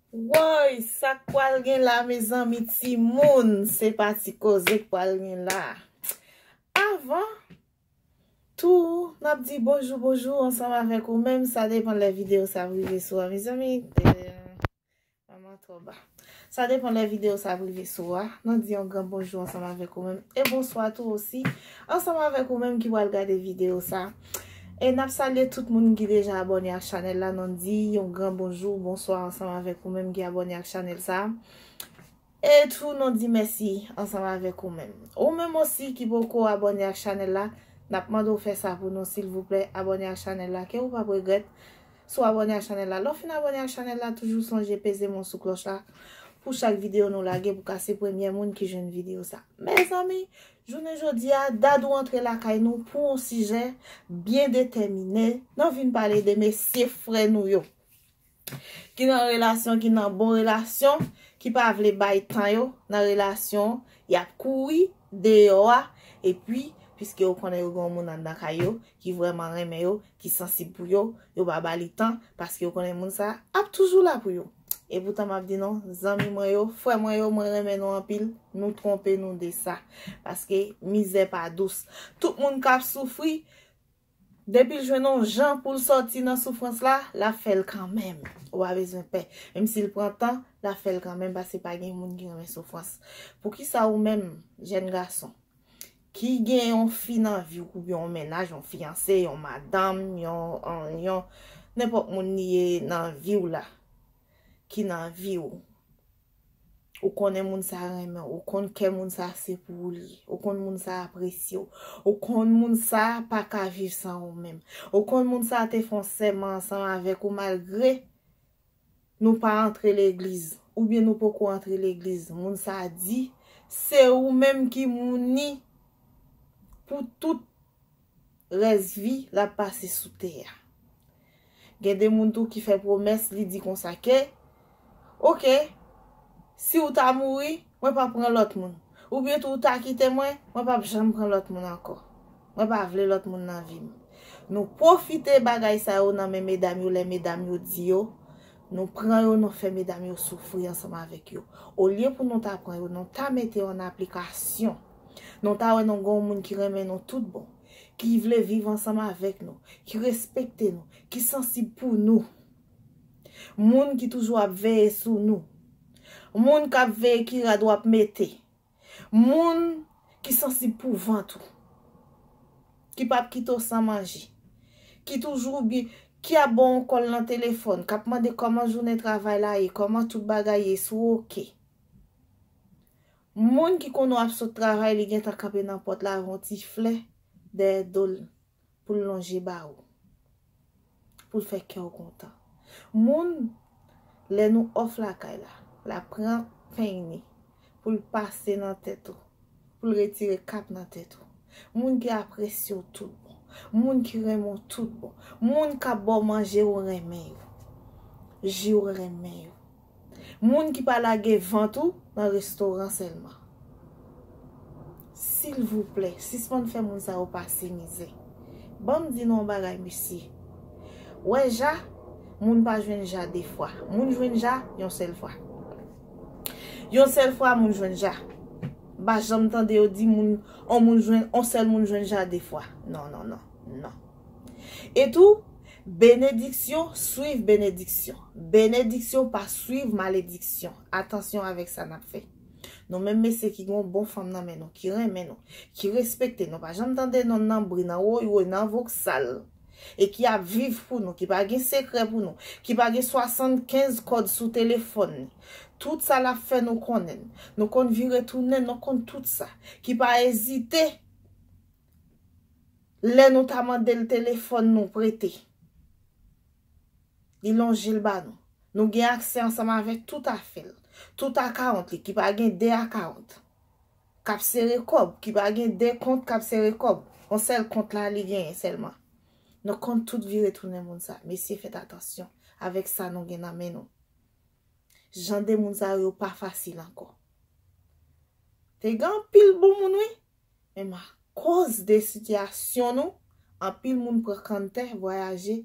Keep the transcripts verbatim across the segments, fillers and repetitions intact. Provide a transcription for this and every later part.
Woy, sa k pral gen la, mezanmi, timoun, se pa ti koze k pral gen la. Avan tou, n ap di bonjou, bonjou ansanm avèk ou menm. Sa depann lè videyo sa ap rive sou a, mezanmi. Eh, manman twò ba. Sa depann lè videyo sa ap rive sou a. N ap di yon gran bonjou ansanm avèk ou menm. E bonswa tou osi, ansanm avèk ou menm ki pral gade videyo sa. E n ap salye tout moun ki deja abòne ak chanèl la. N ap di yon gran bonjou, bonswa ansanm avèk ou menm ki abòne ak chanèl sa. E tou, n ap di mèsi ansanm avèk ou menm. Ou menm osi ki poko abòne ak chanèl la, n ap mande w fè sa pou nou, silvouplè. Abòne ak chanèl la, ke ou p ap regrèt. Si w abòne ak chanèl la, lè w fin abòne ak chanèl la, toujou sonje peze m sou klòch la pou chak videyo nou lage pou ka se premye moun ki jwenn videyo sa. Mezanmi, jounen jodi a, Dadou antre lakay nou pou yon sijè byen detèmine. N ap vin pale de mesye frè nou yo ki nan relasyon, ki nan bon relasyon, ki pa vle bay tan yo nan relasyon, y ap kouri deyò a, epi, piske yo konnen yo gen yon moun anndan kay yo, ki vrèman renmen yo, ki sansib pou yo, yo pa ba li tan, paske yo konnen moun sa a ap toujou la pou yo. E poutan m ap di nou, zanmi mwen yo, frè mwen yo, mwen renmen nou anpil, nou twonpe nou de sa. Paske mizè pa dous. Tout moun k ap soufri, depi l jwenn yon jan pou l sòti nan soufrans la, l ap fè l kanmenm. Ou pa bezwen pè. Menm si l pran tan, l ap fè l kanmenm, paske pa gen moun ki renmen soufrans. Poukisa ou menm, jèn gason, ki gen yon fi nan vi w, oubyen yon mennaj, yon fiyanse, yon madanm, yon, yon, yon, nenpòt moun li ye nan vi w la, ki nan vi w. Ou konnen moun sa renmen w, ou konn kè moun sa se pou ou li ye, ou konn moun sa apresye w, ou konn moun sa pa ka viv san ou menm, ou konn moun sa te fè yon sèman ansanm avèk ou malgre nou pa antre legliz, oubyen nou poko antre legliz, moun sa di se ou menm ki moun li pou tout rès vi l ap pase sou tè a. Gen de moun tou ki fè pwomès, li di konsa ke, oke, si w ta mouri, mwen p ap pran lòt moun. Oubyen tou w ta kite mwen, mwen p ap janm pran lòt moun ankò. Mwen pa vle lòt moun nan vi m. Nou pwofite bagay sa yo nan men medam yo, lè medam yo di yo, nou pran yo, nou fè medam yo soufri ansanm avèk yo. Olye pou nou ta pran yo, nou ta mete yo an aplikasyon. Nou ta wè nou gen yon moun ki renmen nou tout bon, ki vle viv ansanm avèk nou, ki respekte nou, ki sansib pou nou. Moun ki toujou ap veye sou nou. Moun k ap veye ki rad w ap mete. Moun ki sansib pou vant ou. Ki p ap kite w san manje. Ki toujou bi, ki ap ba w yon kòl nan telefòn, k ap mande kòman jounen travay la ye, kòman tout bagay ye, si w oke. Moun ki konnen w ap sot travay, li gentan kanpe nan pòt la avè yon ti flè dèyè do l pou l lonje ba ou, pou l fè kè w kontan. Moun, lè nou off lakay la, l ap pran peny li pou l pase nan tèt ou, pou l retire kap nan tèt ou. Moun ki apresye w tout bon, moun ki renmen w tout bon, moun k ap ba w manje ou renmen yo, ji w renmen yo. Moun ki pa lage vant ou nan restoran sèlman. Silvouplè, sispann fè moun sa yo pase mizè. Ban m di nou yon bagay, mesye. Wè ja, moun pa jwenn ja de fwa. Moun jwenn ja yon sèl fwa. Yon sèl fwa, moun jwenn ja. M pa janm tande yo di moun, on moun jwenn, on sèl moun jwenn ja de fwa. Non, non, non, non. E tou, benediksyon swiv benediksyon. Benediksyon pa swiv malediksyon. Atansyon avèk sa n ap fè. Nou menm mesye ki gen yon bon fanm nan men nou, ki renmen nou, ki respekte nou, pa janm tande non nan bri, nan woy woy, nan voksal, e ki ap viv pou nou, ki pa gen sekrè pou nou, ki pa gen swasannkenz kòd sou telefòn li. Tout sa l ap fè nou konnen l. Nou konn vire tounen, nou konn tout sa. Ki pa ezite lè nou ta mande l telefòn nou prete. Li lonje l ba nou. Nou gen aksè ansanm avèk tout afè l. Tout akawont li, ki pa gen de akawont k ap sere kòb, ki pa gen de kont k ap sere kòb. Yon sèl kont la li genyen sèlman. Nou konn tout vire tounen moun sa. Mesye, fèt atansyon avèk sa nou gen nan men nou. Jan de moun sa yo, yo pa fasil ankò. Te gen anpil bon moun, wi. Men akoz de sitiyasyon nou, anpil moun pran kanntè, vwayaje,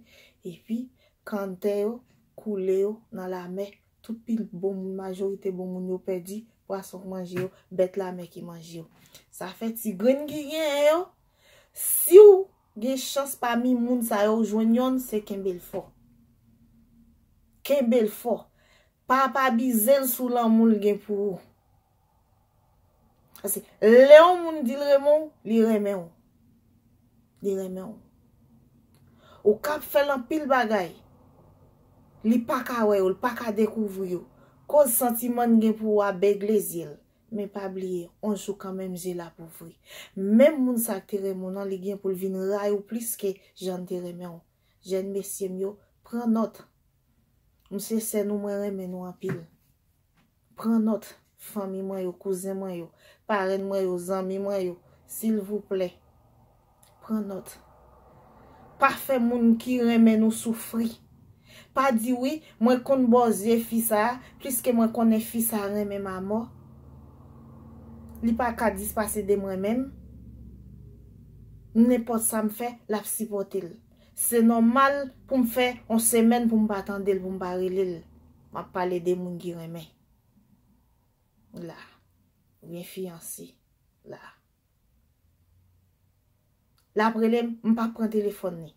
epi kanntè yo koule yo nan lamè Tout pil bon moun, majorite bon moun yo pèdi, pwason k manje yo, bèt lamè ki manje yo. Sa fè ti grenn ki genyen yo, si w gen chans pami moun sa yo, w jwenn yonn, se kenbe l fò. Kenbe l fò. Pa, pa abize l sou lanmou l gen pou ou. Paske lè yon moun di l renmen w, li renmen w. Li renmen w. Ou kab fè l anpil bagay. Li pa ka wè yo, li pa ka dekouvri yo. Koz santiman l gen pou ou a begle zye l. Men pa bliye, yon jou kanmenm zye l ap ouvri. Menm moun sa k te renmen w nan, li gen pou l vin rayi w plis ke jan l te renmen w. Jèn mesye m yo, pran nòt. M se sè nou, mwen renmen nou anpil. Pran nòt, fanmi mwen yo, kouzen mwen yo, parenn mwen yo, zanmi mwen yo, silvouplè, pran nòt. Pa fè moun ki renmen nou soufri. Pa di, "Wi, mwen konn bò zye fi sa a, piske mwen konnen fi sa a renmen m amò. Li pa ka dispase de mwen menm. Nenpòt sa m fè, l ap sipòte l." Se nòmal pou m fè yon semèn pou m pa tande l, pou m pa rele l. M ap pale de moun ki renmen. La. Oubyen fiyanse. La. L ap rele m, m p ap pran telefòn li.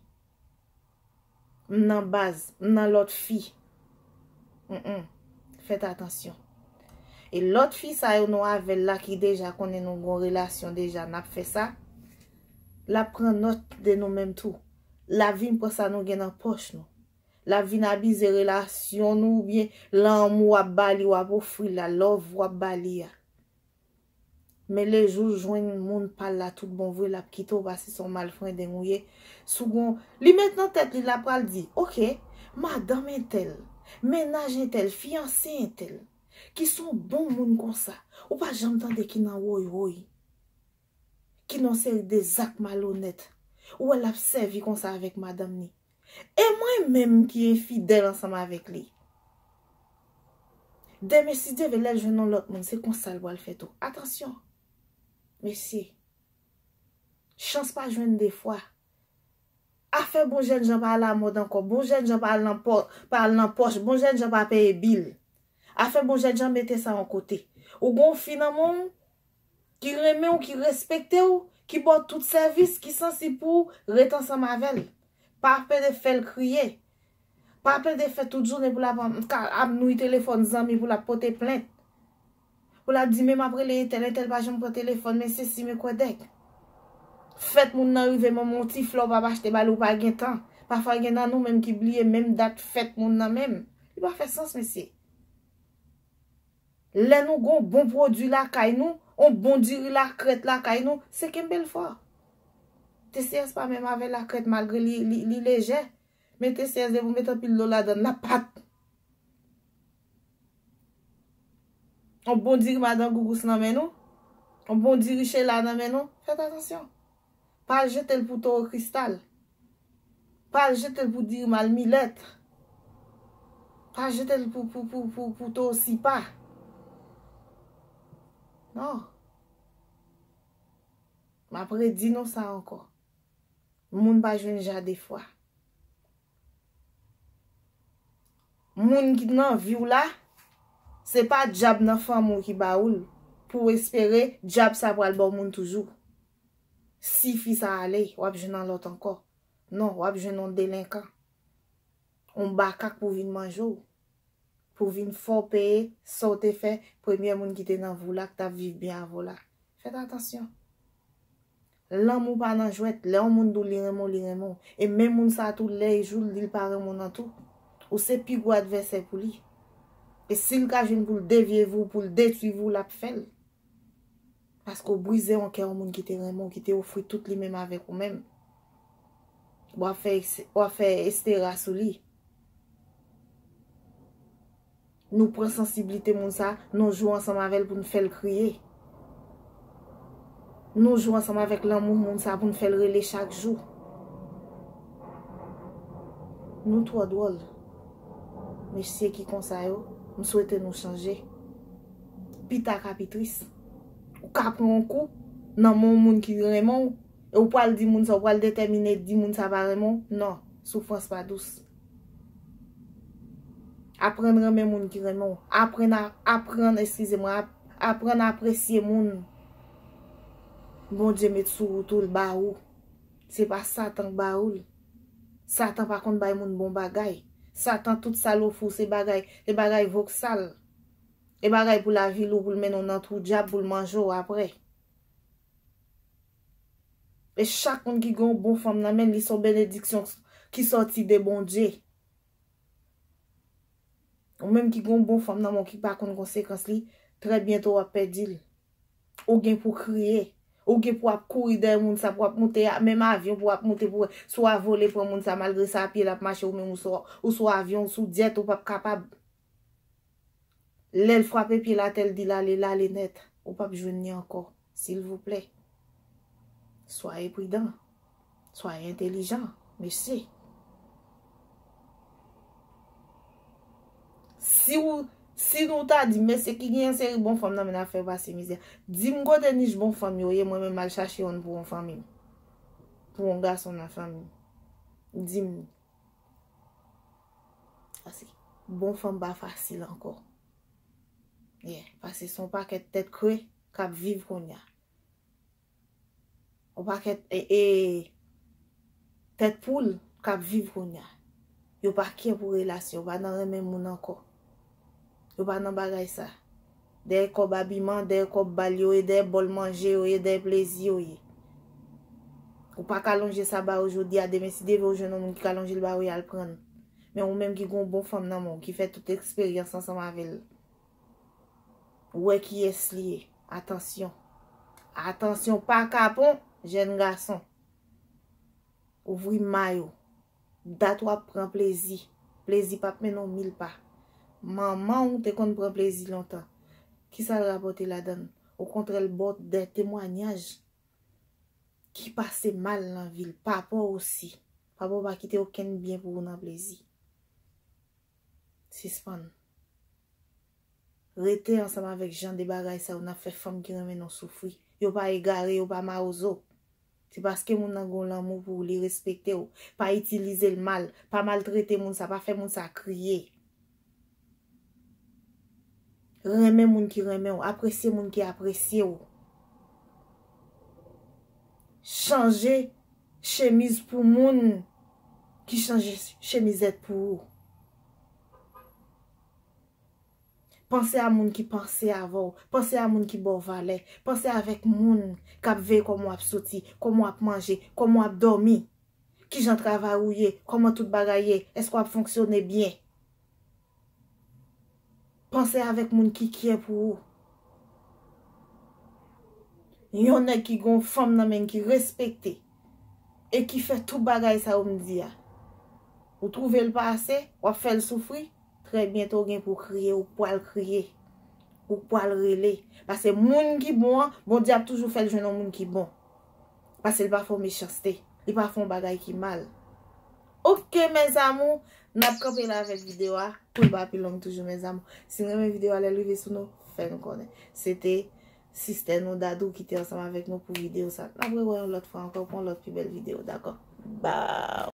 M nan baz, m nan lòt fi. Mm-mm. Fèt atansyon. E lòt fi sa yo nou avè l la ki deja konnen nou gon relasyon deja, n ap fè sa. L ap pran nòt de nou menm tou. L ap vin pran sa nou gen nan pòch nou. L ap vin abize relasyon nou oubyen lanmou w ap ba li, w ap ofri l la, love w ap ba li a. Men le jou l jwenn moun pa l la tout bon vre, l ap kite w paske se yon malfrendeng ou ye. Si w gon, li met nan tèt li, l ap pral di, "Oke, madanm entèl, mennaj entèl, fiyanse entèl, ki se yon bon moun konsa, ou pa janm tande ki nan woy woy, ki nan yon seri de zak malonèt, ou wè l ap sèvi konsa avèk madanm ni." E mwen menm ki enfidèl ansanm avèk li. Demen, si Dye vle, lè l jwenn yon lòt moun, se konsa l pral fè tou. Atansyon, mesye. Chans pa jwenn de fwa. Afè bon jèn jan pa alamòd ankò. Bon jèn jan pa al nan pò-, pa al nan pòch. Bon jèn jan pa peye bil. Afè bon jèn jan mete sa yon kote. Ou gon fi nan men w, ki renmen w, ki respekte w, ki ba w tout sèvis, ki sansib pou w, ret ansanm avè l. Pa plede fè l kriye. Pa plede fè tout jounen pou l ap, ka ap nwi telefòn zanmi pou l ap pote plent. Pou l ap di, "Men m ap rele entèl, entèl pa janm pran telefòn, men sesi, men kwèdèk." Fèt moun nan rive, menm yon ti flè w p ap achte ba li, ou pa gen tan. Pafwa gen nan nou menm ki bliye menm dat fèt moun nan menm. Li pa fè sans, mesye. Lè nou gon bon pwodui lakay nou, on bon diri lakrèt lakay nou, se kenbe l fò. T C S pa menm avè lakrèt malgre li, li, li lejè. Men T C S depi w met anpil dlo ladan l, l ap pat. On bon diri madan Gougous nan men nou, on bon diri Chela nan men nou, fèt atansyon. Pa al jete l pou towo kristal. Pa al jete l pou diri malmilèt. Pa al jete l pou, pou, pou, pou, pou towo sipa. Non. M ap redi nou sa ankò. Moun pa jwenn ja de fwa. Moun ki nan vi w la, se pa dyab nan fanmi w ki ba ou l, pou w espere dyab sa pral ba w moun toujou. Si fi sa ale, w ap jwenn yon lòt ankò. Non, w ap jwenn yon delenkan. Yon makak pou vin manje w. Pou vin fè w peye sa w te fè premye moun ki te nan vi w la, ki t ap viv byen avè w la. Fèt atansyon. Lanmou pa nan jwèt. Lè yon moun di w li renmen w, li renmen w. E menm moun sa a tou, lè e jou l di l pa renmen w nan tou, ou se pi gwo advèsè pou li. E si l ka jwenn pou l devye vi w, pou l detwi vi w, l ap fè l. Paske w brize yon kè yon moun ki te renmen w, ki te ofri tout li menm avèk ou menm. W ap fè eks-, w ap fè estera sou li. Nou pran sansiblite moun sa, nou jwe ansanm avè l pou n fè l kriye. Nou jwe ansanm avèk lanmou moun sa pou n fè l rele chak jou. Nou twò dwòl. Mesye ki konsa yo, m swete nou chanje. Pita ka pi tris. Ou ka pran yon kou nan men yon moun ki renmen w, e ou pral di moun sa, ou pral detèmine di moun sa pa renmen w. Non, soufrans pa dous. Aprann renmen moun ki renmen w. Aprann, a- aprann, eskize mwen, ap- aprann apresye moun Bondye met sou wout ou, l ba ou. Se pa Satan k ba ou l. Satan pa konn bay moun bon bagay. Satan, tout sa l ofri w, se bagay, se bagay voksal. E bagay pou lavi l ou, pou l mennen w nan twou dyab, pou l manje w apre. E chak moun ki gen yon bon fanm nan men l, li se yon benediksyon ki sòti de Bondye. Ou menm ki gen yon bon fanm nan men w ki pa konn konsekans li, trè byento w ap pèdi l. Ou gen pou kriye. Ou gen pou ap kouri dèyè moun sa, pou ap moute a- menm avyon, pou ap moute, pou sou a vole pran moun sa, malgre sa a pye l ap mache, ou menm ou sou, ou sou avyon, ou sou dyèt, ou p ap kapab. Lè l frape pye l atè, l di l ale, l ale nèt. Ou p ap jwenn li ankò. Silvouplè. Soyez prudent. Soyez intelligent, mesye. Si ou, si nou ta di, mesye ki gen yon seri bon fanm nan men n ap fè pase mizè. Di m kote nich bon fanm yo ye, mwen menm m al chache youn pou yon fanmi m. Pou yon gason nan fanmi m. Di m. Paske bon fanm pa fasil ankò. Yeah, paske se yon pakèt tèt kre k ap viv kounye a. Yon pakèt e, e, tèt poul k ap viv kounye a. Yo pa kè pou relasyon, yo pa nan renmen moun ankò. Yo pa nan bagay sa. Dèyè kòb abiman, dèyè kòb bal yo ye, dèyè bòl manje yo ye, dèyè plezi yo ye. Ou pa ka lonje sa ba yo jodi a, demen si Dye vle ou jwenn yon moun ki ka lonje l ba ou, y al pran l. Men ou menm ki gen yon bon fanm nan men w, ki fè tout eksperyans ansanm avè l, ou wè kiyès li ye. Atansyon. Atansyon, pa kapon, jèn gason. Ouvri may ou. Dat w ap pran plezi. Plezi p ap mennen w mil pa. Manman w te konn pran plezi lontan. Kisa l rapòte ladan l? Okontrè, l ba w de temwayaj ki pase mal nan vi l. Papa w osi. Papa w pa kite okenn byen pou ou nan plezi. Sispann. Rete ansanm avèk jan de bagay sa yo n ap fè fanm ki renmen nou soufri. Yo pa egare, yo pa mawozo. Se paske moun nan gen lanmou pou ou, li respekte w. Pa itilize l mal, pa maltrete moun sa, pa fè moun sa kriye. Renmen moun ki renmen w, apresye moun ki apresye w. Chanje chemiz pou moun ki chanje chemizèt pou ou. Panse a moun ki panse avè w. Panse a moun ki ba w valè. Panse avèk moun k ap veye kòman w ap soti, kòman w ap manje, kòman w ap dòmi. Kijan travay ou ye, kòman tout bagay ye, èske w ap fonksyone byen. Panse avèk moun ki kyè pou ou. Yon nèg ki gen yon fanm nan men l ki respekte e ki fè tout bagay sa yo m di a. Ou twouve l pa ase, w ap fè l soufri, trè byento w gen pou w kriye, ou pwal kriye, ou pwal rele. Paske moun ki bon an, Bondye ap toujou fè l jwenn yon moun ki bon. Paske l pa fè w mechanste, li pa fè w bagay ki mal. Ok, mes amours, n ap kanpe la avèk videyo a. Pou l pa pi long toujou, mes amours. Si n renmen videyo a, lè l rive sou nou, fè nou konnen. Se te sistè nou, Dadou, ki te ansanm avèk nou pou videyo sa. N ap rewè yon lòt fwa ankò pou yon lòt pi bèl videyo, dakò? Bye!